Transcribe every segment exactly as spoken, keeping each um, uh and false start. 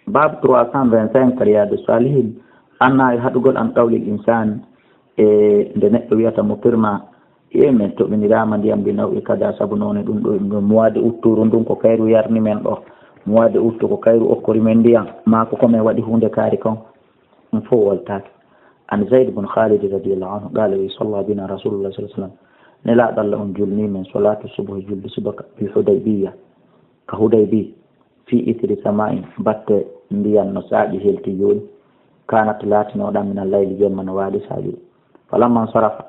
Baabu trois cent vingt-cinq Riyadu Salihin, anna e haɗugol an qawlil insaan, e nde neɗɗo wiyata mutirma, e men toɓiniraama ndiyam bi naw'i kada sabu noone ɗum ɗo, ɗum ɗo mois de août turu ndun ko kayru yarni men ɗo, mois de août ko kayru okkori men ndiyam, maa ko ko men waɗi huunde kaari kon, ɗum fof woltaaki. An Zayd bun Khalid radiyallahu anhu, qaala wi, salla bina Rasulullah sallallahu alaihi wasallam, Nelaaɗo Allah on julni men salaatu subuhi, julde subaka, bi Hudaybiya, ka Hudaybi, fi ithri sama'in, batte ndiyan no saaƴi helti jooni, kanat laatinoɗan min al-layli, jemma no waali saaƴude. Falamma nsarafa,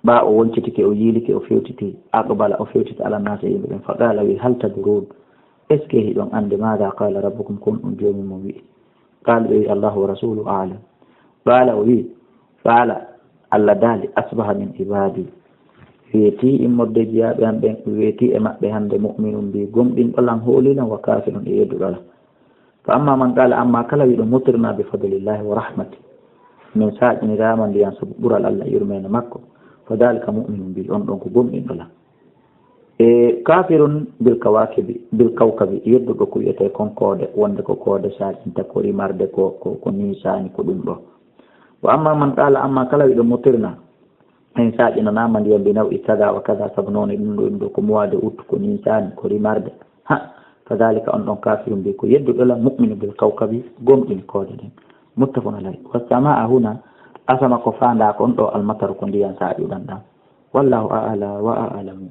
ɓaa o woncitike, o yiilike, o fewtiti, aqbala, o fewtiti ala nnaasi e yimɓe ɓen, fa qaala, wi, hal tadruun, est-ce que hiɗon anndi, maada qaala rabbukum, kon ɗum joomi mon wi'i? Qaalu, ɓe wi, Allahu wa rasuluhu a'lam. Qaala, o wi, qaala, Allah daali, asbaha min ibadi, weetii immorde jiyaaɓe am ɓen, weetii e maɓɓe hannde mu'minun bi, gomɗinɗo lan, hoolilan, wa kaafirun e yedduɗo lan. Fa amma man qaala, amma kala wiɗo mutirna bi fadlillahi wa rahmati, min saaƴiniraama ndiyan sabu ɓural Allah e yurmeende makko, fa dhalika mu'minun bi, on ɗon ko gomɗinɗo lan. E kaafirun bil kawaakibi, bil kawkabi, yedduɗo ko wiyetee kon koode, wonde ko koode saaƴinta, ko rimarde, ko, ko, ko niisaani, ko ɗum ɗo. Wa amma man qaala, amma kala wiɗo mutirna, en saaƴinanaama ndiyan bi naw'i kada wa kada, sabu noone ɗum ɗo, ɗum ɗo ko mois de août, ko niisaani, ko rimarde. Ha, fa dhalika, on ɗon kaafirun bi, ko yedduɗo lan, mu'minu bil kawkabi, gomɗini koode ɗen. Muttafaqun alayhi. Wa samaa huna, asama ko faandaa kon ɗo, al mataru ko ndiyan saaƴuɗan ɗan. Wallahu a'la wa a'lamu.